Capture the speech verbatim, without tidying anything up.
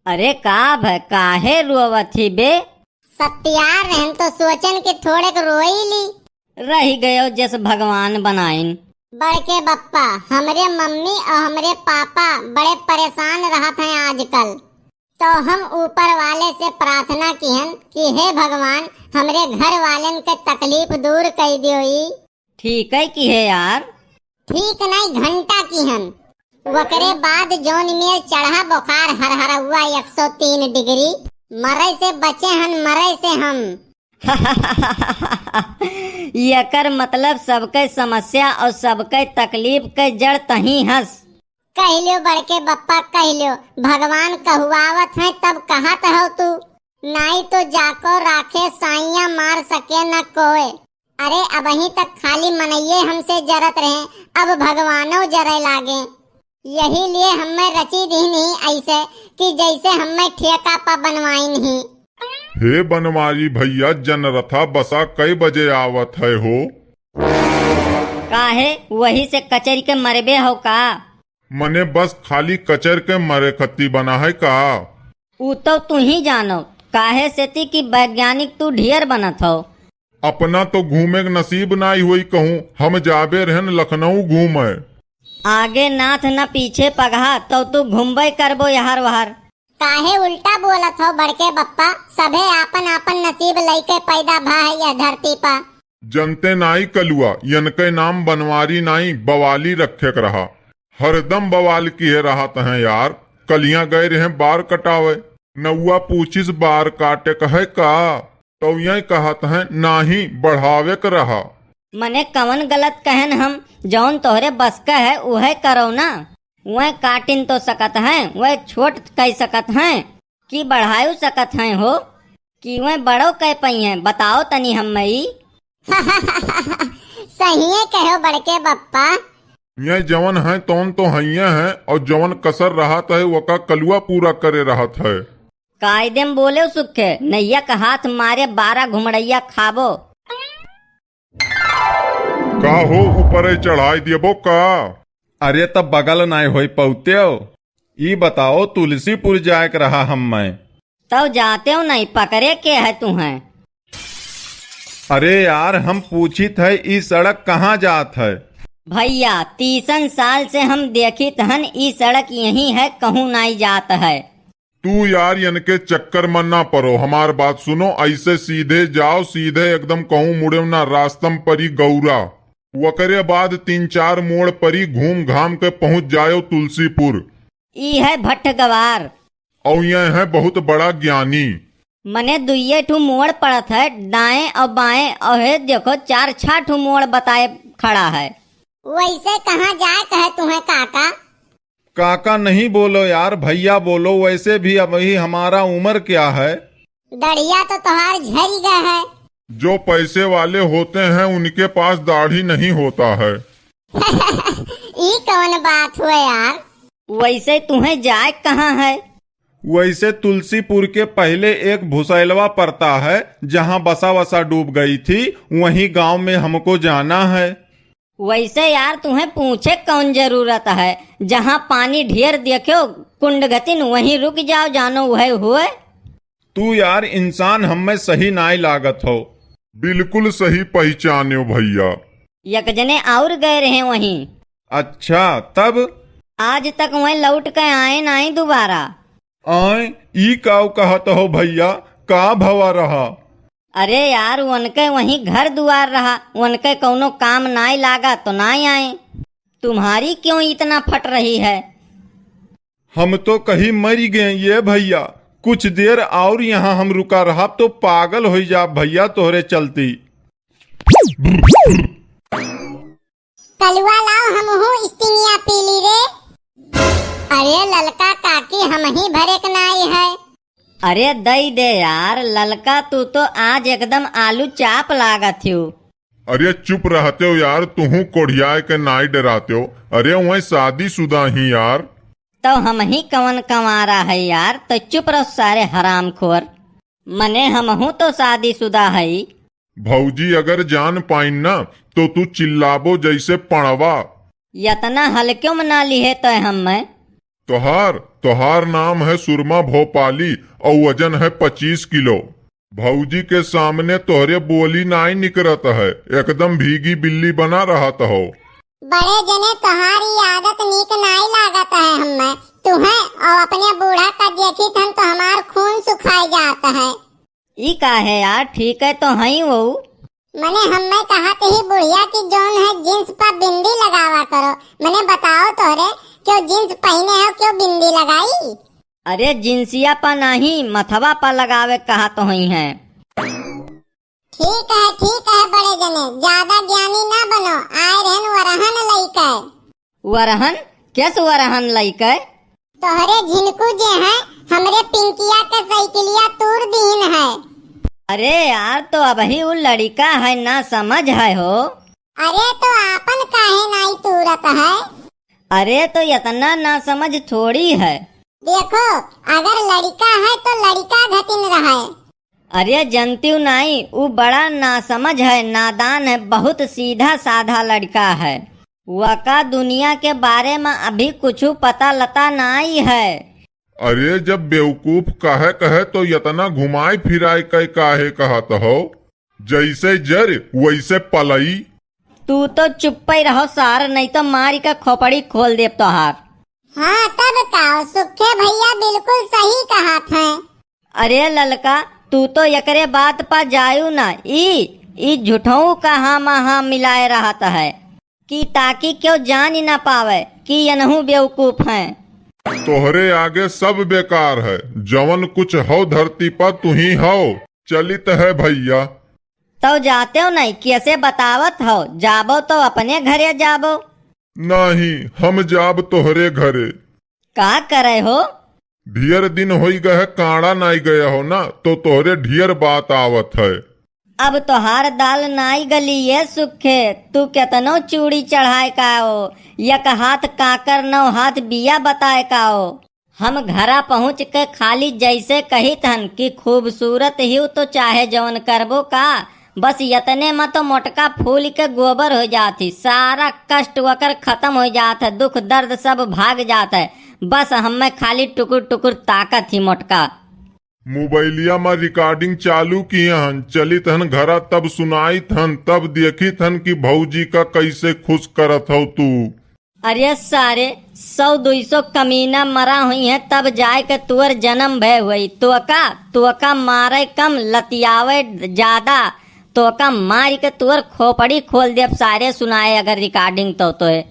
अरे का भय, काहे रोवत ही बे? सत्यार रहन तो सोचन कि थोड़ेक रोई ली। रहि गयो जस भगवान बनाइन। बड़के बप्पा, हमरे मम्मी और हमरे पापा बड़े परेशान रहत हैं आजकल। तो हम ऊपर वाले से प्रार्थना किहन कि हे भगवान, हमरे घर वालन के तकलीफ दूर कइ दियो ई। ठीक है किहे यार। ठीक नहीं, घंटा किहन। ओकरे बाद जौन में चढ़ा बुखार हरहरौआ एक सौ तीन डिग्री, मरे से बचे हन, मरे से हम। एकर मतलब सबके समस्या और सबके तकलीफ के जड़ तहीं हस। कह ल्यो बड़के बप्पा, कह ल्यो, भगवान कहुआवत हैं तब कहत हो तू। नाई तो जाको राखे साइयाँ मार सके न कोय। अरे अबहीं तक खाली मनइये हमसे जरत रहे, अब भगवानो जरे लागे। यही लिए हम्मे रची दीन ही ऐसे कि जैसे हम्मे ठेका पा बनवाइन ही। हे बनवारी भैया, जनरथा बसा कई बजे आवत है हो? काहे, वही से कचर के मरबे हो का? मने बस खाली कचर के मरे खत्ती बना है का? ऊ तो तू ही जानो, काहे सेती कि वैज्ञानिक तू ढेर बनत हो। अपना तो घूमे के नसीब नाई होई कहूँ, हम जाबे रहन लखनऊ घूमे। आगे नाथ न पीछे पगहा, तो तू घूमबे करबो यहर वहर। काहे उल्टा बोलत हो बड़के बप्पा? सभे आपन आपन नसीब लइके पैदा भा है यह धरती पा। जनते नाई कलुआ, यनके नाम बनवारी नाई, बवाली रखे के रहा। हरदम बवाल किहे रहत हैं यार। कलियां गए रहे बार कटावे, नौआ पूछिस बार काटे कहे का, तो यह कहत हैं नाही बढ़ावे के रहा। मने कवन गलत कहन हम, जौन तोहरे बस का है उहे करो ना। वह काटिन तो सकत हैं, वह छोट कह सकत हैं कि बढ़ायु सकत हैं हो, कि वह बड़ो कह पई हैं, बताओ तनी हम्मे ई। सहिए कहो बड़के बप्पा। ये जवन है तौन तो हइये हैं, और जवन कसर रहत है वका कलुआ पूरा करे रहत है। कायदे में बोले सुखे, नैया का हाथ मारे बारह घुमड़ैया खाबो। का हो ऊपरे चढ़ाई देबो का? अरे तब बगल नाय होई पौतेव। ई बताओ तुलसीपुर जाए के रहा हम्मे। तब जातेव नहीं, पकड़े के है तुहें? अरे यार हम पूछित है ई सड़क कहाँ जात है? भैया तीसन साल से हम देखित हन ई सड़क यही है, कहूँ नाई जात है। तू यार यनके चक्कर में ना पड़ो, हमार बात सुनो, ऐसे सीधे जाओ, सीधे एकदम कहूँ मुड़ेव ना, रास्तम परी गौरा, वकरे बाद तीन चार मोड़ परी, घूम घाम के पहुँच जायो तुलसीपुर। ई है भट्ट गवार। और यह है बहुत बड़ा ज्ञानी। मने दुइये ठू मोड़ पड़त है, दाएं और बाएं, और हे देखो चार छह ठू मोड़ बताए खड़ा है। वैसे कहाँ जाए कहे तुम्हें काका? काका नहीं बोलो यार, भैया बोलो। वैसे भी अभी हमारा उम्र क्या है? दढ़िया तो तोहार झरी गए है। जो पैसे वाले होते हैं उनके पास दाढ़ी नहीं होता है। ई कौन बात हुआ यार? वैसे तुम्हें जाए कहाँ है? वैसे तुलसीपुर के पहले एक भुसैलवा पड़ता है, जहाँ बसा वसा डूब गई थी, वहीं गांव में हमको जाना है। वैसे यार तुम्हें पूछे कौन जरूरत है, जहाँ पानी ढेर देखो कुंड गतिन वहीं रुक जाओ, जानो वह हुए। तू यार इंसान हमें सही नाय लागत हो। बिल्कुल सही पहचान्यो भैया। एक जने और गए रहे वहीं। अच्छा, तब? आज तक वहीं लौट के आए नाई दोबारा। आए, ई काव कहत हो भैया, का भवा रहा? अरे यार, उनके वहीं घर दुआर रहा, उनके कौनो काम नाय लागा तो नाय आए। तुम्हारी क्यों इतना फट रही है? हम तो कहीं मरी गए ये भैया। कुछ देर और यहाँ हम रुका रहा तो पागल हो जा भैया तोहरे चलती। कलुआ लाओ, हमहू स्टिंगिया पी ली रे। अरे ललका काकी, हमही भरे के नाई है। अरे दई दे यार ललका, तू तो आज एकदम आलू चाप लागत हो। अरे चुप रहते हो यार, तुहू कोढ़ियाए के नाई डराते हो। अरे वह शादीशुदा ही यार। तो हमही कवन कंवारा है यार, तो चुप रहो सारे हरामखोर। मने हमहू तो शादीशुदा हई। भौजी अगर जान पाइन ना, तो तू चिल्लाबो जैसे पड़वा। यतना हल्के में ना लिहे तय हम्मे। तोहार, तोहार नाम है सुरमा भोपाली और वजन है पच्चीस किलो। भौजी के सामने तोहरे बोली नाई निकरत है, एकदम भीगी बिल्ली बना रहत हो। बड़े जने, तोहार ई आदत नीक नाई लागत है हम्मे। तुहें और अपने बूढ़ा का देखित हन तो हमार खून सुखाई जात है। ई का है यार, ठीक है तो हई वो। मने हम्मे कहत ही बुढ़िया कि जौन है जींस पर बिंदी लगावा करो। मने बताओ तोहरे, क्यों जींस पहने हो, क्यों बिंदी लगाई? अरे जिंसिया पर नहीं, मथवा पर लगावे कहत होई हैं। ठीक है, ठीक है बड़े जने, ज्यादा ज्ञानी ना बनो, आए रहन वरहन लइके। वरहन? केस वरहन लइके? तोहरे झिनकू जे हैं, हमरे पिंकिया के साइकिलिया तूर दीन है। अरे यार, तो अबही उ लड़िका है, ना समझ है हो। अरे तो आपन काहे नाई तूरत है? अरे तो इतना ना समझ थोड़ी है। देखो, अगर लड़िका है तो लड़िका घटिन रहे। अरे जनतिउ नाई, उ बड़ा नासमझ है, नादान है, बहुत सीधा साधा लड़िका है। वका दुनिया के बारे में अभी कुछु पता लता नाई है। अरे जब बेवकूफ कहे कहे तो यतना घुमाए फिराए के काहे कहत हो? जैसे जर वैसे पलई। तू तो चुप्पे रहो सार, नहीं तो मारी का खोपड़ी खोल देब तोहार। हाँ तब का, सुखे भैया बिल्कुल सही कहत हैं। अरे ललका, तू तो एकरे बात पा जायू ना, ई, ई झूठऊ का हाँ मा हाँ मिलाए रहत है कि ताकि क्यों जान ही ना पावे कि यनहू बेवकूफ हैं। तोहरे आगे सब बेकार है, जवन कुछ हो धरती पर तुही हो। चलित है भैया। तो जाते हो नहीं, कैसे बतावत हो? जाबो तो अपने घरे जाबो। नहीं, हम जाब तोहरे घरे। का करे हो? ढेर दिन होई गए, काड़ा नाई गया हो ना, तो तोहरे ढेर बात आवत है। अब तोहार दाल नाई गली ये सुखे, तू केतनो चूड़ी चढ़ाए का हो, एक हाथ काकर नौ हाथ बिया बताए का हो। हम घरा पहुँच के खाली जैसे कहित हन कि खूबसूरत हिउ तो चाहे जवन करबो का, बस यतने में तो मोटका फूल के गोबर हो जात ही, सारा कष्ट वकर खत्म हो जात है, दुख दर्द सब भाग जात है। बस हमें खाली टुकुर टुकुर ताकत ही मोटका। मोबाइलिया में recording चालू किए हन, चलित हन घरा तब सुनाइत हन, तब देखित हन कि भौजी का कैसे खुश करत हौ तू। अरे सारे, सौ दुई सौ कमीना मरा हुई है तब जाए के तुअर जन्म भय हुई। तुअका, तुअका मारे कम, लतियावे ज्यादा। तुअका मारी के तुअर खोपड़ी खोल देब सारे, सुनाए अगर recording तो, तोहे।